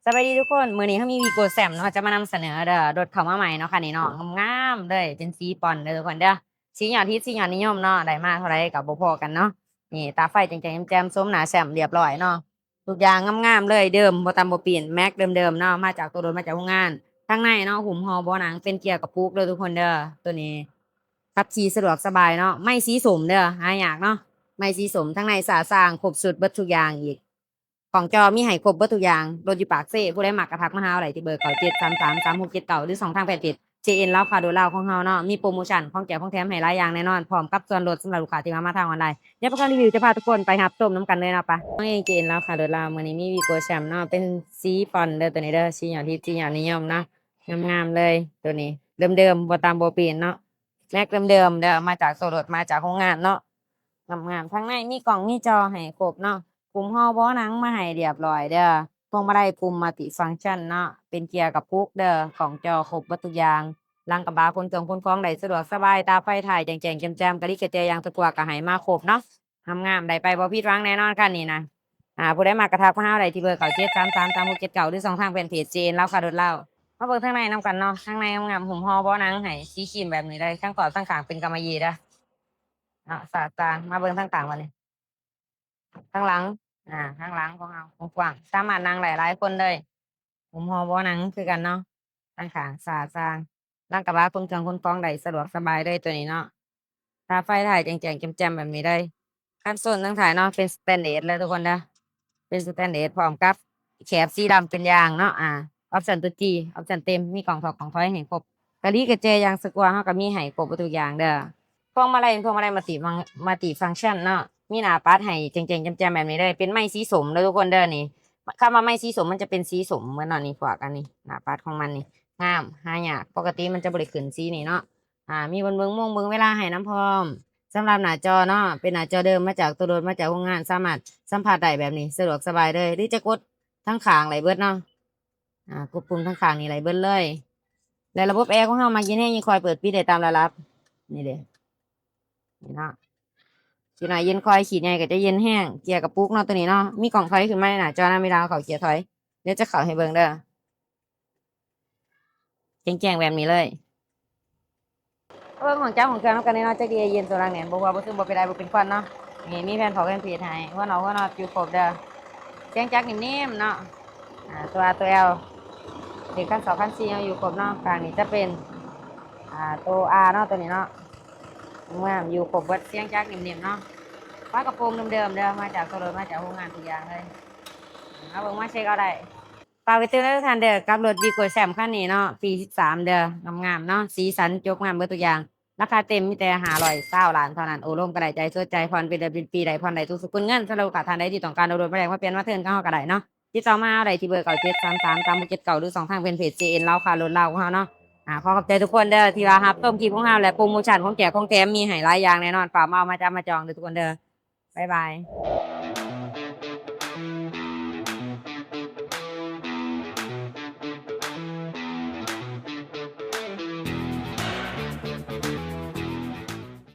ສະບາຍດີທຸກຄົນ ມື້ນີ້ເຮົາມີວີໂກແຊມເນາະ ຈະມານຳສະເໜີເດີ ລົດເຂົ້າມາໃໝ່ເນາະ ຄັນນີ້ເນາະ ງາມໆເລີຍ ເປັນສີບອນເດີທຸກຄົນເດີ ສີຍອດຮິດ ສີຍອດນິຍົມເນາະ ໄດ້ມາເທົ່າໃດກໍບໍ່ພໍກັນເນາະ. ນີ້ ຕາໄຟແຈ້ງໆແຈ່ມໆ ສົມໜ້າແຊມລຽບຮ້ອຍເນາະ ທຸກຢ່າງງາມໆເລີຍ ເດີມ ບໍ່ຕຳບໍ່ປີ້ນ ແມັກເດີມໆເນາະ ມາຈາກໂຕລົດ ມາຈາກໂຮງງານ. ທາງໃນເນາະ ຫຸ້ມຫໍ່ເບົາະໜັງ ເປັນເກຍກະປຸກເດີທຸກຄົນເດີ ໂຕນີ້ ຂັບຂີ່ສະດວກສະບາຍເນາະ. ໄມ້ສີສົ້ມເດີ ຫາຍາກເນາະ ໄມ້ສີສົ້ມ. ທາງໃນສະອາດສະອ້າງ ຄົບຊຸດເບິດທຸກຢ່າງອີກ ກ້ອງຈໍມີໃຫ້ຄົບເບິດທຸກຢ່າງ. ລົດຢູ່ປາກເຊ ຜູ້ໃດມັກກະທັກມາຫາເຮົາໄດ້ທີ່ເບີ ເກົ້າເຈັດສາມສາມສາມຫົກເຈັດເກົ້າ ຫຼື ຊ່ອງທາງແຟນເພຈ ເຈເອັນ ລາວຄ້າລົດລາວຂອງເຮົາເນາະ. ມີໂປຣໂມຊັນ ຂອງແຈກຂອງແຖມໃຫ້ຫຼາຍຢ່າງແນ່ນອນ ພ້ອມກັບສ່ວນລົດສຳລັບລູກຄ້າທີ່ວ່າມາທາງອອນລາຍ. ດຽວພວກເຮົາຣີວິວຈະພາທຸກຄົນໄປຮັບຊົມນຳກັນເລີຍເນາະ ປະ. ເຮົາເອງ ເຈເອັນ ລາວຄ້າລົດລາວ ມື້ນີ້ມີວີໂກແຊມເນາະ ເປັນສີບອນເດີ ໂຕນີ້ເດີ ສີຍອດຮິດ ສີຍອດນິຍົມເນາະ ງາມໆເລີຍ ໂຕນີ້ ເດີມໆ ບໍ່ຕຳບໍ່ປີ້ນເນາະ ແມັກເດີມໆເດີ ມາຈາກໂຕລົດ ມາຈາກໂຮງງານເນາະ ງາມໆ. ທາງໃນມີກ້ອງມີຈໍໃຫ້ຄົບເນາະ ຫຸ້ມຫໍ່ເບົາະໜັງມາໃຫ້ລຽບຮ້ອຍເດີ ພວງມາໄລປຸ່ມມັລຕິຟັງຊັນເນາະ ເປັນເກຍກະປຸກເດີ ກ້ອງຈໍຄົບເບິດທຸກຢ່າງ. ຫຼັງກະບະຂົນເຄື່ອງຂົນຂອງໄດ້ສະດວກສະບາຍ ຕາໄຟທ້າຍແຈ້ງໆແຈ່ມໆ ກະລິກກະແຈຢາງສະກົວກະໃຫ້ມາຄົບເນາະ ງາມໆ ໄດ້ໄປບໍ່ຜິດຫວັງແນ່ນອນຄັນນີ້ນະ. ອ່າ ຜູ້ໃດມັກກະທັກມາຫາເຮົາໄດ້ທີ່ເບີ ເກົ້າເຈັດສາມສາມສາມຫົກເຈັດເກົ້າ ຫຼື ຊ່ອງທາງແຟນເພຈ ເຈເອັນ ລາວຄ້າລົດລາວ. ມາເບິ່ງທາງໃນນຳກັນເນາະ ທາງໃນງາມໆ ຫຸ້ມຫໍ່ເບົາະໜັງໃຫ້ສີຄຣີມແບບນີ້ເລີຍ ທັງຂອບທັງຂ້າງເປັນກຳມະຫຍີ່ເດີເນາະ ສະອາດສະອ້າງ. ມາເບິ່ງທາງຂ້າງບາດນີ້ ທາງຫຼັງ ອ່າ ທາງຫຼັງຂອງເຮົາກວ້າງໆ ສາມາດນັ່ງໄດ້ຫຼາຍຄົນເລີຍ ຫຸ້ມຫໍ່ເບົາະໜັງຄືກັນເນາະ ທາງຂ້າງສະອາດສະອ້າງ. ຫຼັງກະບະຂົນເຄື່ອງຂົນຂອງໄດ້ສະດວກສະບາຍເລີຍໂຕນີ້ເນາະ ຕາໄຟທ້າຍແຈ້ງໆແຈ່ມໆແບບນີ້ເລີຍ. ກັນຊົນທາງທ້າຍເນາະ ເປັນສະແຕນເດດເລີຍທຸກຄົນເດີ ເປັນສະແຕນເດດ ພ້ອມກັບແຄບສີດຳເປັນຢາງເນາະ. ອ່າ ອອບຊັນຕົວຈີ ອອບຊັນເຕັມ ມີກ້ອງຖອກກ້ອງຖອຍໃຫ້ຄົບ ກະລິກກະແຈຢາງສະກົວເຮົາກະມີໃຫ້ຄົບເບິດທຸກຢ່າງເດີ. ພວງມາໄລ ພວງມາໄລມັລຕິຟັງ ມັລຕິຟັງຊັນເນາະ ມີໜ້າປັດໃຫ້ແຈ້ງໆແຈ່ມໆແບບນີ້ເລີຍ ເປັນໄມ້ສີສົ້ມເດີທຸກຄົນເດີ. ນີ້ ຄຳວ່າໄມ້ສີສົ້ມ ມັນຈະເປັນສີສົ້ມເໝືອນເນາະ ນີ້ພວກອັນນີ້ ໜ້າປັດຂອງມັນນີ້ງາມ ຫາຍາກ ປົກກະຕິມັນຈະບໍ່ໄດ້ຂຶ້ນສີນີ້ເນາະ. ອ່າ ມີບ່ອນເບິ່ງໂມງເບິ່ງເວລາໃຫ້ນຳພ້ອມ. ສຳລັບໜ້າຈໍເນາະ ເປັນໜ້າຈໍເດີມມາຈາກໂຕລົດ ມາຈາກໂຮງງານ ສາມາດສຳຜັດໄດ້ແບບນີ້ ສະດວກສະບາຍເລີຍ ຫຼືຈະກົດທາງຂ້າງໄດ້ເບິດເນາະ. ອ່າ ກົດປຸ່ມທາງຂ້າງນີ້ໄດ້ເບິດເລີຍ ແລະລະບົບແອຂອງເຮົາມັກເຢັນແຮງ ຍິ່ງຄ່ອຍເປີດປິດໄດ້ຕາມລະດັບ ນີ້ເດ້ ນີ້ເນາະ ຂີ້ນ້ອຍເຢັນຄ່ອຍ ຂີ້ໃຫຍ່ກະຈະເຢັນແຮງ. ເກຍກະປຸກເນາະ ໂຕນີ້ເນາະ ມີກ້ອງຖອຍຂຶ້ນມາໃນໜ້າຈໍນຳ ເວລາເຮົາເຂົ້າເກຍຖອຍ ດຽວຈະເຂົ້າໃຫ້ເບິ່ງເດີ ແຈ້ງໆແບບນີ້ເລີຍ. ເບິ່ງຫ້ອງຈັບຫ້ອງເຄື່ອງນຳກັນແນ່ເນາະ ຈັກດີເຢັນ ໂຕຫຼັງແໜ້ນ ບໍ່ຮົ່ວບໍ່ຊຶມ ບໍ່ເປັນໄອ ບໍ່ເປັນຄວັນເນາະ. ນີ້ມີແຜ່ນພໍກແຜ່ນພີດໃຫ້ ຫົວນອກຫົວນັອດຢູ່ຄົບເດີ ສຽງຈັກນິ່ມໆເນາະ. ອ່າ ໂຕ R ໂຕ L ເບຣກຄັນສອງຄັນສີ່ເຮົາຢູ່ຄົບເນາະ. ຂ້າງນີ້ຈະເປັນ ອ່າ ໂຕ R ເນາະ ໂຕນີ້ເນາະ ງາມ ຢູ່ຄົບເບິດ ສຽງຈັກນິ່ມໆເນາະ. ຝາກະໂປງເດີມໆເດີ ມາຈາກໂຕລົດ ມາຈາກໂຮງງານທຸກຢ່າງເລີຍ ມາເບິ່ງມາເຊັກເອົາໄດ້. ຝາກໄວ້ເຕືອນທຸກທ່ານເດີ ກັບລົດວີໂກແຊມຄັນນີ້ເນາະ ປີສິບສາມເດີ ງາມໆເນາະ ສີສັນຈົບງາມເບິດທຸກຢ່າງ. ລາຄາເຕັມມີແຕ່ຫ້າຮ້ອຍຊາວລ້ານເທົ່ານັ້ນ ໂອ້ລົມກະໄດ້ ຈ່າຍສົດ ຈ່າຍຜ່ອນ ເປັນເດືອນເປັນປີໄດ້ ຜ່ອນໄດ້ທຸກສະກຸນເງິນ. ສຳລັບລູກຄ້າທ່ານໃດທີ່ຕ້ອງການໂອ້ລົມມາແລກມາປ່ຽນມາເທີນກັບເຮົາກະໄດ້ເນາະ ຕິດຕໍ່ມາເຮົາໄດ້ທີ່ເບີ ເກົ້າເຈັດສາມສາມສາມຫົກເຈັດເກົ້າ ຫຼື ຊ່ອງທາງແຟນເພຈ ເຈເອັນ ລາວຄ້າລົດລາວຂອງເຮົາເນາະ. ອາ ຂໍຂອບໃຈທຸກຄົນເດີ ທີ່ວ່າຮັບຊົມຄລິບຂອງເຮົາ ແລະ ໂປຣໂມຊັນຂອງແຈກຂອງແຖມມີໃຫ້ຫຼາຍຢ່າງແນ່ນອນ ຝາກມາເອົາມາຈັບມາຈອງເດີທຸກຄົນເດີ. ບາຍບາຍ.